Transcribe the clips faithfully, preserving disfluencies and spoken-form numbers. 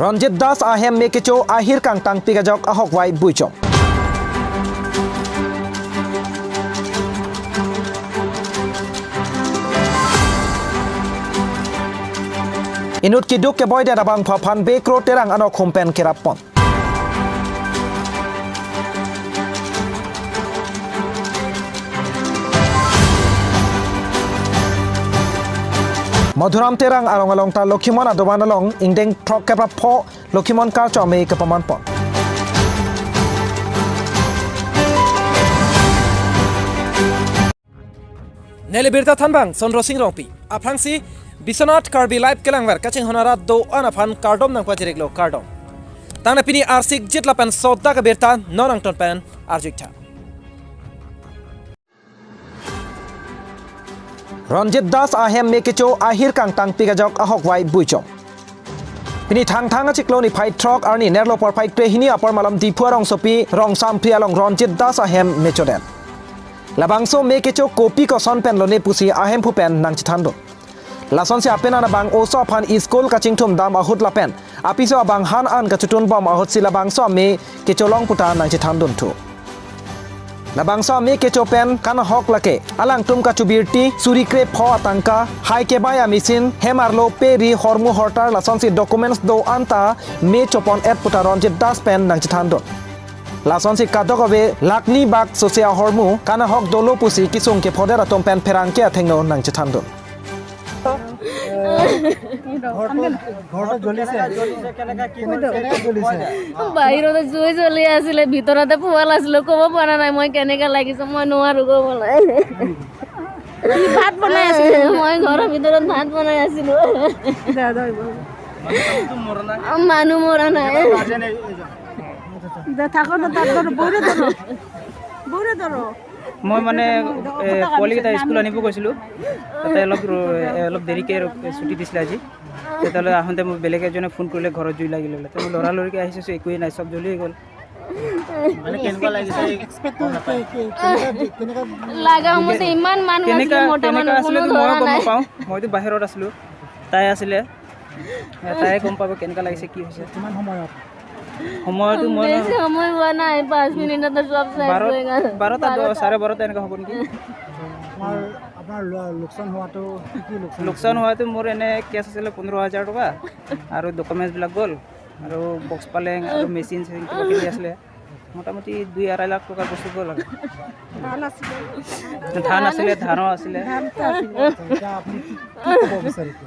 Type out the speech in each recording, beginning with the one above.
Ronjit Das ahem me kecho ahir kangtangpik ajok ahokvai buichom. Inut keduk keboidet abangphu aphan Bekro Terang anokhum pen kerappon. Madhuram Terang arong along ta Lokhimon adovan along ingdeng throkkep ra pho Lokhimon karcho amei kepamanpon. Neli birta thanbang Sondro Sing Rongpi. Aphrangsi Biswanath Karbi Live kelangver kachinghon arat do-an aphan kardom nangpajiriklo, kardom. Tangte pini arsik jit lapen sodak abirta non angton pen arju-iktha. Ronjit Das ahem me kecho ahir kangtangpik ajok ahokvai buichom. Pini Thangthang achiklo niphai throk arni nerlo porphai krehini apor malom Diphu arongsopi Rongsamphri along Ronjit Das ahem mechodet. Labangso me kecho kopi koson pen lone pusi ahemphu pen nangchethandun. Lasonsi apenan abang oso aphan school kachingthum dam ahut lapen apiso abang han an kachotun bom ahutsi labangso ame kecholong puta nangchethandunthu. Labangso ame kecho pen kanahok lake alangtum kachobirti suri krepho atangka, hai kebai a-machine, hem arlo, pe ri, hormu hortar lasonsi documents do-an ta me chopon-et puta Ronjit Das pen nangchethandun. Lasonsi kadokave lakh ni bak sose ahormu kanahok dolo pusi kesung kephodet atum pen pherangke athengno nangchethandun. ঘৰটো, ঘৰটো জ্বলিছে। কেনেকে জ্বলিছে? বাহিৰতে জুই জ্বলি আছিলে, ভিতৰতে পোৱাল আছিলো, ক'ব পৰা নাই মই কেনেকে লাগিছে, মই নোৱাৰো ক'বলৈ। ভাত বনাই আছিলো। মই ঘৰৰ ভিতৰত ভাত বনাই আছিলো। মানুহ মৰা নাই। থাকক না, তাত ধৰো, বৌৰে ধৰো। বৌৰে ধৰো। মই মানে, এ, পোৱালিকেইটা স্কুল আনিব গৈছিলোঁ। তাতে অলপ ৰ-, এ, অলপ দেৰিকে ৰ-, ছুটি দিছিলে আজি। তেতিয়াহ'লে আহোঁতে মোক বেলেগ এজনে ফোন কৰিলে, "ঘৰত জুই লাগিলে" বোলে। তো মই লৰালৰিকে আহিছোঁ, একোৱেই নাই, চব জ্বলিয়ে গ'ল। মানে কেনেকুৱা লাগিছে? এক্সপেক্ট কি, কি, কেনেকা, কেনেকা লাগা সময়তে ইমান মানুহ আছিলে, কেনেকা, মতা কেনেকা মানুহ, আছিলে কোনো তো ময়ো ধৰা গম নাই। নাপাওঁ, মইতো বাহিৰত আছিলোঁ, তাই আছিলে। এ, তাই গম পাব কেনেকা লাগিছে, কি হৈছে। কিমান সময়ত? সময়টো মই বেছি সময় হোৱা নাই, পাঁচ মিনিটতে চব শেষ বাৰ-, হৈ গ'ল। বাৰটা দহ, বাৰটা। চাৰে বাৰটা এনেকা হ'ব নেকি? আপোনাৰ, আপোনাৰ লো-, লোকচান হোৱাটো কি কি লোকচান লোকচান হৈছিলে? হোৱাটো মোৰ এনে কেছ আছিলে পোন্ধৰ হাজাৰ টকা আৰু ডকুমেণ্টছবিলাক গ'ল আৰু বক্স পালেং আৰু মেচিন চেচিন কিবা কিবি আছিলে। মোটামুটি দুই আঢ়ৈ লাখ টকা গুচি গ'ল আৰু। ধান আছিলে। ধান আছিলে, ধানো আছিলে। ধানটো আছিলে। এতিয়া আপুনি কি, কি ক'ব বিচাৰিছে?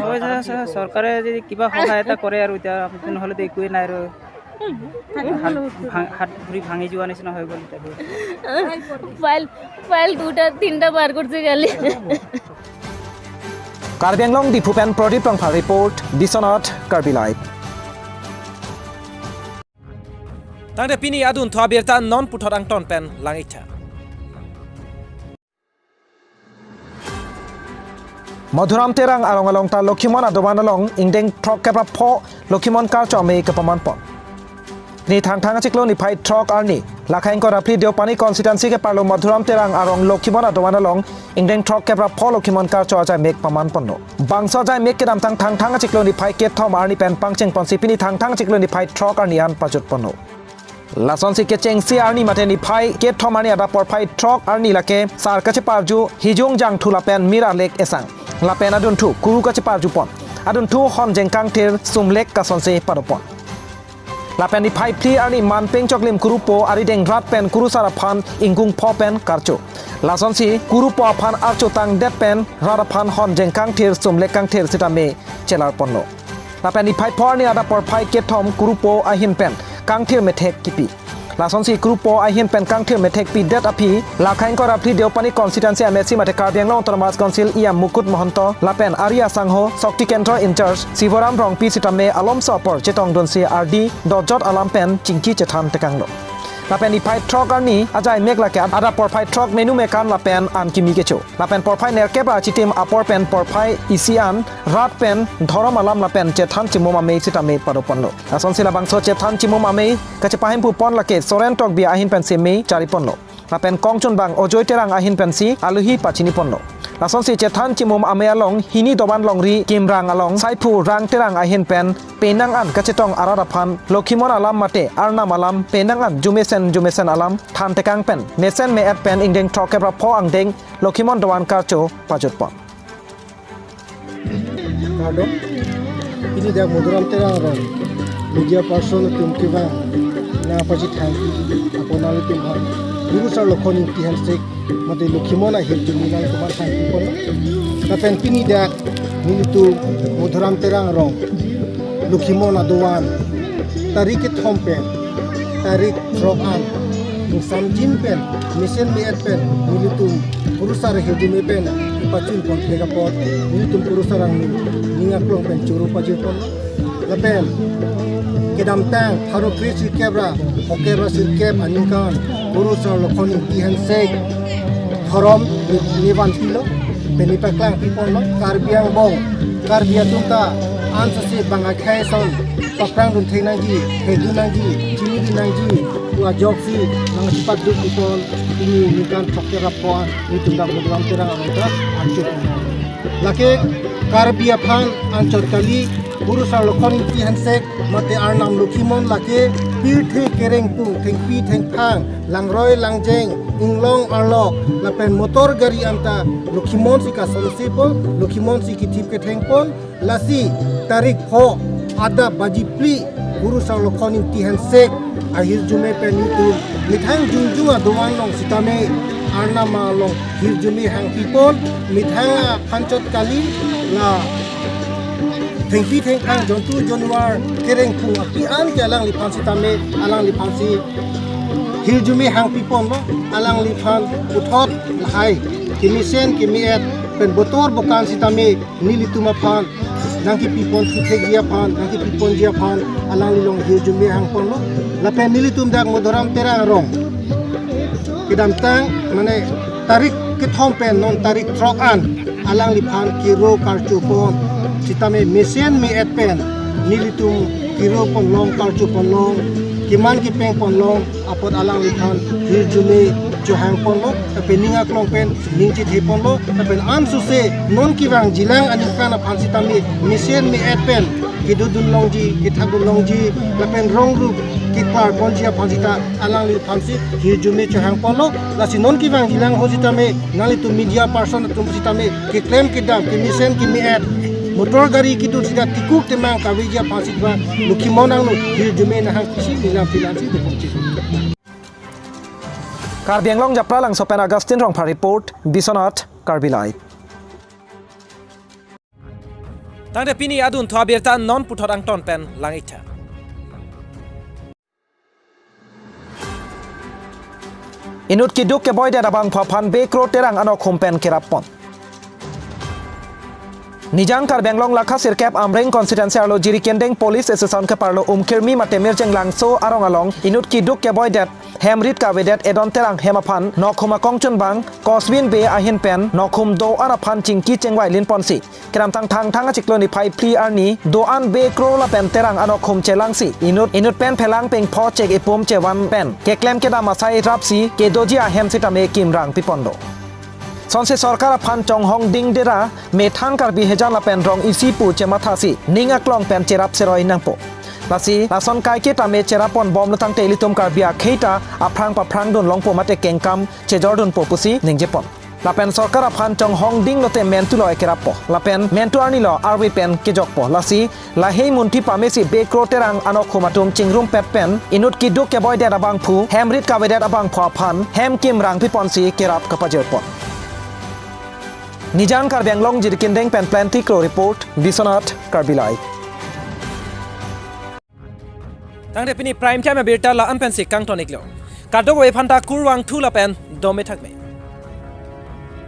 মই যে চ-, চৰকাৰে যদি কিবা সহায় এটা কৰে আৰু এতিয়া, নহ'লেতো একোৱেই নাই আৰু। থাকিব হাত, লাগিব। ভাং-, হাত ভৰি ভাঙি যোৱা নিচিনা হৈ গ'ল এতিয়া। ফাইল, ফাইল দুটা তিনিটা বাৰ কৰিছে কালি। Karbi Anglong Diphu pen Pradip Rongphar report, Biswanath Karbi Live. Tangte pini adunthu abirta non puthot angton pen lang-iktha. Madhuram Terang arong along ta Lokhimon adovan along ingdeng throkkep ra pho Lokhimon karcho amei kepamanpon. Pini Thangthang achiklo niphai throk arni, Lakhaingkor Raphli Deopani constituency keparlo Madhuram Terang arong Lokhimon adovan along ingdeng throkkep ra pho Lokhimon karcho ajai mek pamanponlo. Bangso ajai mek kedamtang Thangthang achiklo niphai kethom arni pen pangchengponsi pini Thangthang achiklo niphai throk arni an pajutponlo. Lasonsi kechengsi arni mate niphai kethom arni adap porphai throk arni lake sar kacheparju Hijung Jangthu lapen Mir Alek Esang. Lapen adunthu kuru kacheparjupon. Adunthu Honjeng Kangthir Sumlek kasonsi padopon. Lapen niphai phli arni Manpeng Choklim kurupo arideng rat pen kurusar aphan ingkung pho pen karcho. Lasonsi kurupo aphan archotangdet pen rat aphan Honjeng Kangthir Sumlek Kangthir sitame chelarponlo. Lapen niphai pho arni adap porphai kethom kurupo ahin pen kangthir methek kipi. Lasonsi kurupo ahin pen kangthir methek pidet aphi Lakhaingkor Raphli Deopani constituency M A C mate Karbi Anglong Autonomous Council E M Mukut Mahanta lapen ari asangho Shakti Kendra in-charge Sivaram Rongpi sitame alomso apor chetongdunsi ardi dojot alam pen chingki chethan tekanglo. Lapen niphai throk arni ajai mek lake adap porphai throk menu mekan lapen an kimi kecho. Lapen porphai nerkep ra achitim apor pen porphai isi an rat pen dhorom alam lapen chethan chimum amei sitame padoponlo. Lasonsi labangso chethan chimum amei kachepahempupon lake Soren Tokbi ahin pensi mei chariponlo. Lapen kongchunbang Ajoy Terang ahin pensi alohi pachiniponlo. Lasonsi chethan chimum amei along hini dovan longri Kimrang along Saiphu Rang Terang ahin pen penang an kachetong arat aphan Lokhimon alam mate Arnam alam penang an jumesen jumesen alam thantekang pen mesen me-et pen ingdeng throkkep ra pho angdeng Lokhimon dovan karcho pajutpon. Kardom. Pini dak Madhuram Terang arong media person atum kevang nangpachethang apot nanglitum aphan Kurusar Lokhon Ingti Hanse mate Lokhimon ahirjume nangtum aphan thangpipon. Lapen pini dak nelitum Madhuram Terang arong Lokhimon adovan tarik kethom pen tarik throk an ingsamjin pen mesen me-et pen nelitum Kurusar ahirjume pen pachunpon thek apot nelitum Kurusar angni ning aklong pen choro pajirpon. Lapen kedamtang pharo kre sirkep ra phokep ra sirkep aningkan Kurusar Lokhon Ingti Hanse dhorom ni, nivanpilo, pen nepaklangpiponlo, Karbi angbong, Karbi atum ta ansose bang akhei ason paprangdun thek nangji, thekdun nangji, chinidun nangji pu ajoksi nangchipatdunpon, pini ningkan throkkep ra pho an nelitum dak Madhuram Terang arong ta anchot. Lake Karbi aphan anchot kali, Kurusar Lokhon Ingti Hanse mate Arnam Lokhimon lake pirthe kerengpung, thengpi thengphang, langroi langjeng, inglong arlok lapen motor gari anta Lokhimon si kasonsepo, Lokhimon si kethip kethengpon. Lasi tarik pho adap baji phli Kurusar Lokhon Ingti Hanse ahirjume pen nelitum methang jongjung adovan along sitame Arnam along hirjume hangpipon, methang aphan chot kali, la thengpi thengphang jontu jonwar kerengpung api an ke alangliphan sitame alangliphan si hirjume hangpiponlo, alangliphan puthot lahai kemesen keme-et pen botor bokan sitame nelitum aphan nangkepipon thu thekji aphan, nangkepiponji aphan alangli along hirjume hangponlo. Lapen nelitum dak Madhuram Terang arong kedamtang mane tarik kethom pen non tarik throk an alangliphan kero karchopon sitame mesen me-et pen nelitum keroponlong, karchoponlong, keman kepengponlong apot alangliphan hirjume chohangponlo, lapen ning aklong pen ning chitheponlo, lapen ansose non kevangjilang aningkan aphan sitame mesen me-et pen kedodun longji, kethakdun longji, lapen rong rup keklarponji aphan sita alangliphan si hirjume chohangponlo. Lasi non kevangjilang ho sitame nanglitum media person atum sitame keklem kedam, kemesen keme-et, motor gari kedun sita tikuk temang kaveji aphan sitame Lokhimon angno hirjume nanghangpisi nilam pilan si dukungji. Karbi Anglong Japralangso pen Augustine Rongphar report, Biswanath Karbi Live. Tangte pini adunthu abirta non puthot angton pen lang-iktha. Inut keduk keboidet abangphu aphan Bekro Terang anokhum pen kerappon. Nijang Karbi Anglong lakha sirkep Amreng constituency arlo Jirikindeng police station keparlo Umkirmi mate Mirjeng Langso arong along inut keduk keboidet hem rit kavedet Edon Terang hem aphan nokhum akongchunbang Kosbin Bey ahin pen nokhum do-an aphan chingki chengvai linponsi kedamtang Thangthang achiklo niphai phli arni do-an Bekro lapen Terang anokhum chelangsi inut inut pen phelang pengpho chek-ipum chevan pen keklem kedam asai rapsi kedoji ahem sitame kimrang piponlo. Sonsi sorkar aphan chonghong dingdera methang Karbi hejan lapen rong isi pu chemathasi ning aklong pen cherap seroi nangpo. Lasi lason kaike tame cherapponbomlo tangte ilitum Karbi akhei ta aphrang paphrangdun longpo mate kengkam chejordunpo pusi ningjepon. Lapen sorkar aphan chonghong dinglote mentu lo ekerappo. Lapen mentu arni lo arve pen kejokpo. Lasi lahei munthi pamesi Bekro Terang anokhum atum chingrumpet pen inut keduk keboidet abangphu hem rit kavedet abangphu aphan hem kimrang piponsi kerap kapajirpon. Nijang Karbi Anglong Jirikindeng pen Plenty Kro report, Biswanath Karbi Live. Tangte pini prime time abirta la-an pensi kangton-iklo. Kadokave aphanta kurvangthu lapen dome thakme.